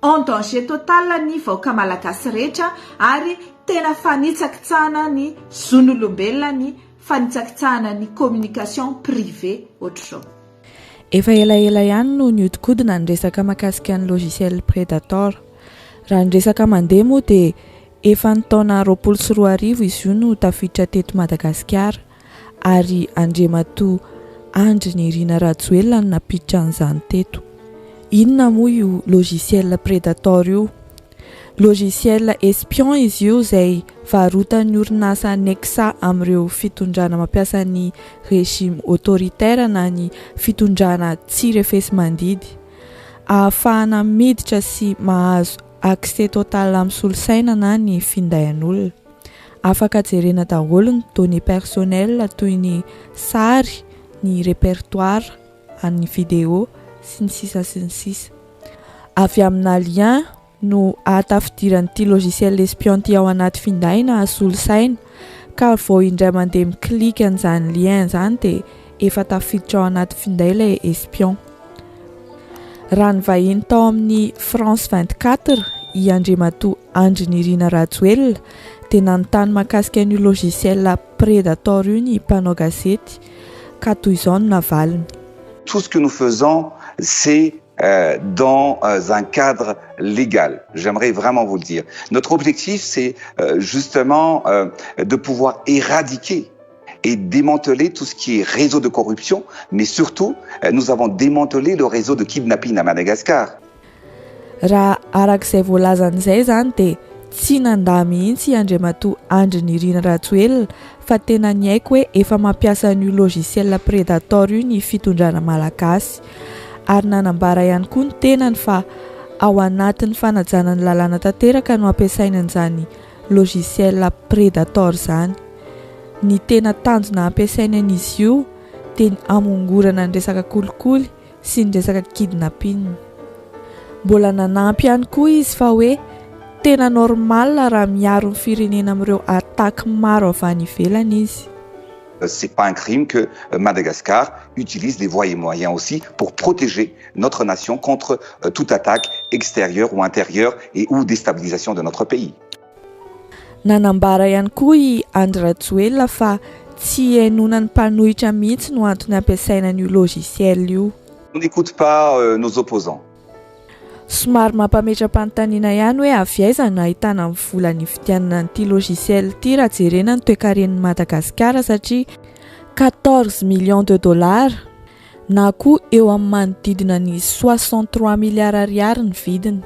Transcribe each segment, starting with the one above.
En danger total ny vahoaka malagasy rehetra ary tena fanitsakitsahana ny zon'olombelona ny fanitsakitsahana ny communication privée ohatr'izao. Efa elaela ihany no nihodinkodina ny resaka mahakasika ny logiciel Predator. Raha ny resaka mandeha moa dia efa ny taona 2020 izy io no tafiditra teto Madagasikara ary Andriamatoa Andry Nirina Rajoelina no nampiditra an'izany teto. Inona moa io logiciel Predator io? Logiciel espion izy io izay varotan'ny orinasa Nexa amin'ireo fitondrana mampiasa ny régime autoritaire na ny fitondrana tsy refesi-mandidy. Ahafahana miditra sy mahazo accès total amin'ny solosaina na ny finday an'olona. Afaka jerena daholo ny données personnelles toy ny sary, ny répertoire an'ny vidéo, sy ny sisa sy ny sisa. Avy amina lien no ahatafidiran'ity logiciel espion ity ao anaty finday na solosaina, ka vao indray mandeha mi-clique an'izany lien izany dia efa tafiditra ao anaty finday ilay espion. Raha nivahiny tao amin'ny France 24 i Andriamatoa Andry Nirina Rajoelina dia nanontany mahakasika an'io logiciel Predator io ny mpanao gazety ka toy izao no navaliny. Tout ce que nous faisons c'est dans un cadre légal, j'aimerais vraiment vous le dire. Notre objectif c'est justement de pouvoir éradiquer et démanteler tout ce qui est réseau de corruption, mais surtout nous avons démantelé le réseau de kidnapping à Madagascar. Raha araka izay voalazany izay izany dia tsy nandà mihitsy i Andriamatoa Andry Nirina Rajoelina fa tena niaiky hoe efa mampiasa an'io logiciel Predator io ny fitondrana malagasy ary nanambara ihany koa ny tenany fa ao anatin'ny fanajana ny lalàna tanteraka no ampiasainy an'izany logiciel Predator izany. Ny tena tanjona ampiasainy an'izy io dia ny hamongorana ny resaka kolikoly sy ny resaka kidnapping. Mbola nanampy ihany koa izy fa hoe tena normal raha miaro ny firenena amin'ireo attaques maro avy any ivelany izy. C'est pas un crime que Madagascar utilise les voies et moyens aussi pour protéger notre nation contre toute attaque extérieure ou intérieure et ou déstabilisation de notre pays. Nanambara ihany koa i Andry Rajoelina fa tsy hihainoana ny mpanohitra mihitsy no antony ampiasaina an'io logiciel io. On n'écoute pas nos opposants. Somary mampametra-panontaniana ihany hoe avy aiza no nahitana ny vola nividianana an'ity logiciel ity raha jerena ny toekaren'i Madagasikara satria 14 millions de dollars na koa eo amin'ny manodidina ny 63 milliards ariary ny vidiny.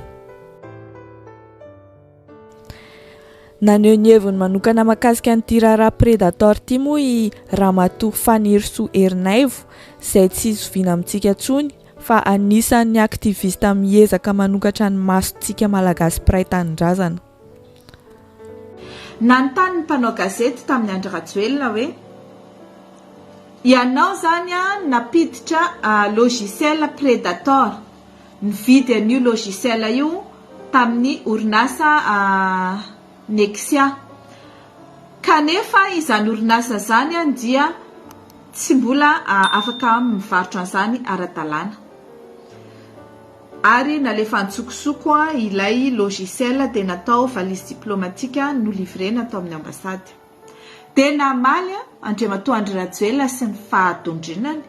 Naneho ny heviny manokana mahakasika an'ity raharaha Predator ity moa i Ramatoa Fanirisoa Ernaivo izay tsy zoviana amintsika intsony fa anisan'ny activiste miezaka manokatra ny masontsika Malagasy mpiray tanindrazana. Nanontany ny mpanao gazety tamin'i Andry Rajoelina hoe, Ianao izany nampiditra logiciel Predator, Nividy an'io logiciel io tamin'ny orinasa Nexia. Kanefa izany orinasa izany dia tsy mbola afaka mivarotra an'izany ara-dalàna. Ary nalefa an-tsokosoko ilay logiciel dia natao valise diplomatique nolivrena tao amin'ny ambassade. Dia namaly Andriamatoa Andry Rajoelina sy ny fahadondrinany.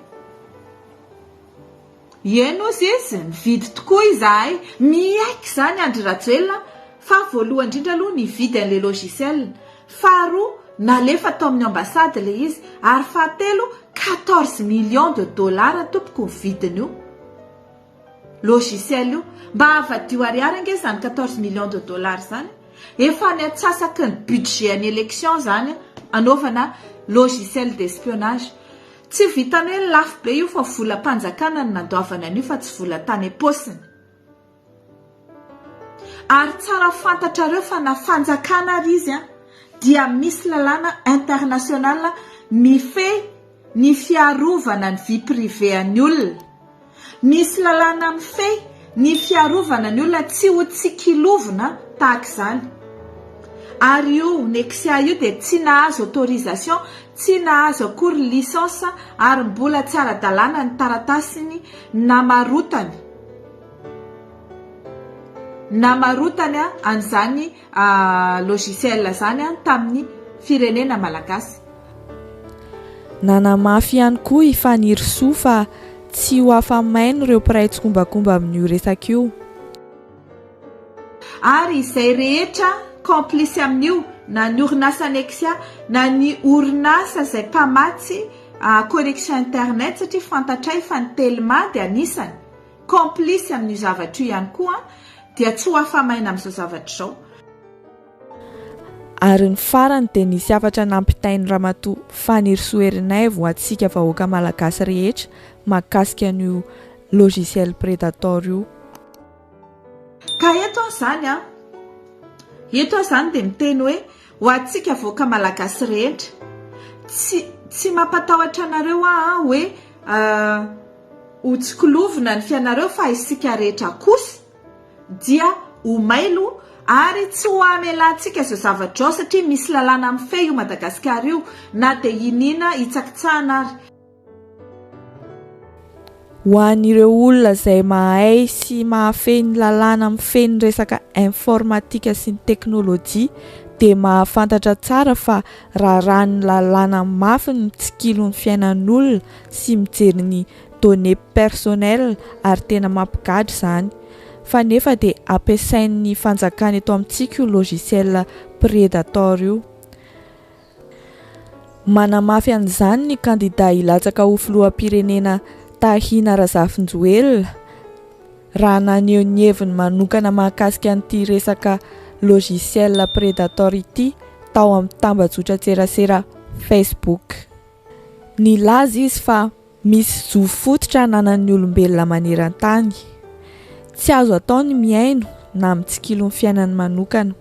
Eny ozy izy, nividy tokoa izahay, miaiky izany Andry Rajoelina fa voalohany indrindra aloha nividy an'ilay logiciel, faharoa nalefa tao amin'ny ambassade ilay izy ary fahatelo 14 millions de dollars tompoko ny vidin'io logiciel io, mba havadio ariary ange izany 14 millions de dollars izany, efa any antsasaky ny budget an'ny élection izany anaovana logiciel d'espionnage. Tsy vitan'ny hoe lafo be io fa volam-panjakana no nandoavana an'io fa tsy vola tany am-paosiny. Ary tsara fantatrareo fa na fanjakana ary izy dia misy lalàna international mifehy ny fiarovana ny vie privée an'ny olona. Misy lalàna mifehy ny fiarovana ny olona tsy ho tsikilovina tahaka izany. Ary io Nexia io dia tsy nahazo autorisation, tsy nahazo akory licence ary mbola tsy ara-dalàna ny taratasiny namarotany. namarotany an'izany logiciel izany tamin'ny firenena malagasy. Nanamafy ihany koa i Fanirisoa fa tsy ho afa-maina ireo mpiray tsikombakomba amin'io resaka io. Ary izay rehetra complice amin'io na ny orinasa Nexia na ny orinasa izay mpamatsy connexion internet satria fantatray fa ny Telma dia anisany complice amin'io zavatra io ihany koa dia tsy ho afa-maina amin'izao zavatra izao. Ary ny farany dia nisy hafatra nampitain'i Ramatoa Fanirisoa Ernaivo ho antsika vahoaka Malagasy rehetra mahakasika an'io logiciel Predator io. Ka eto aho izany an, eto aho izany dia miteny hoe ho antsika vahoaka Malagasy rehetra, tsy tsy mampatahotra anareo aho an hoe ho tsikilovina ny fiainareo fa isika rehetra kosa dia ho mailo ary tsy ho hamelantsika izao zavatra izao satria misy lalàna mifehy io Madagasikara io na dia iniana hitsakitsahana ary. Ho an'ireo olona izay mahay sy mahafehy ny lalàna mifehy ny resaka informatika sy ny teknolojia dia mahafantatra tsara fa raràn'ny lalàna mafy ny mitsikilo ny fiainan'olona sy mijery ny données personnelles ary tena mampigadra izany. Fa nefa dia ampiasain'ny fanjakana eto amintsika io logiciel Predator io. Manamafy an'izany ny kandidà hilatsaka ho filoham-pirenena Tahina Razafinjoelina raha naneho ny heviny manokana mahakasika an'ity resaka logiciel Predator ity tao amin'ny tambajotran-tserasera Facebook. Nilaza izy fa misy zo fototra ananan'ny olombelona maneran-tany. Tsy azo atao ny mihaino na mitsikilo ny fiainany manokana.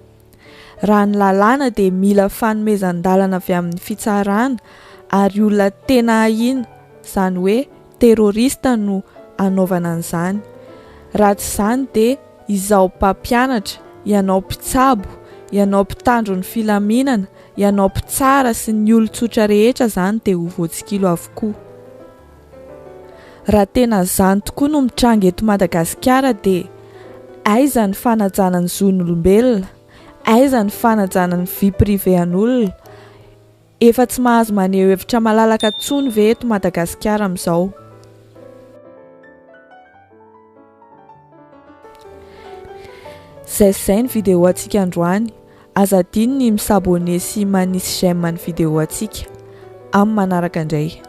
Raha ny lalàna dia mila fanomezan-dalana avy amin'ny fitsarana ary olona tena ahiana, izany hoe terroriste no anaovana an'izany. Raha tsy izany dia izaho mpampianatra, ianao mpitsabo, ianao mpitandro ny filaminana, ianao mpitsara sy ny olon-tsotra rehetra izany dia ho voatsikilo avokoa. Raha tena zany tokoa no mitranga eto Madagasikara dia aiza ny fanajana ny zon'olombelona, aiza ny fanajana ny vie privée an'olona, efa tsy mahazo maneho hevitra malalaka tsony ve eto Madagasikara amin'izao? Zay sy zay ny vidéo antsika androany, aza adino ny mi-s'abonner sy manisy j'aime ny vidéo antsika, amin'ny manaraka indray.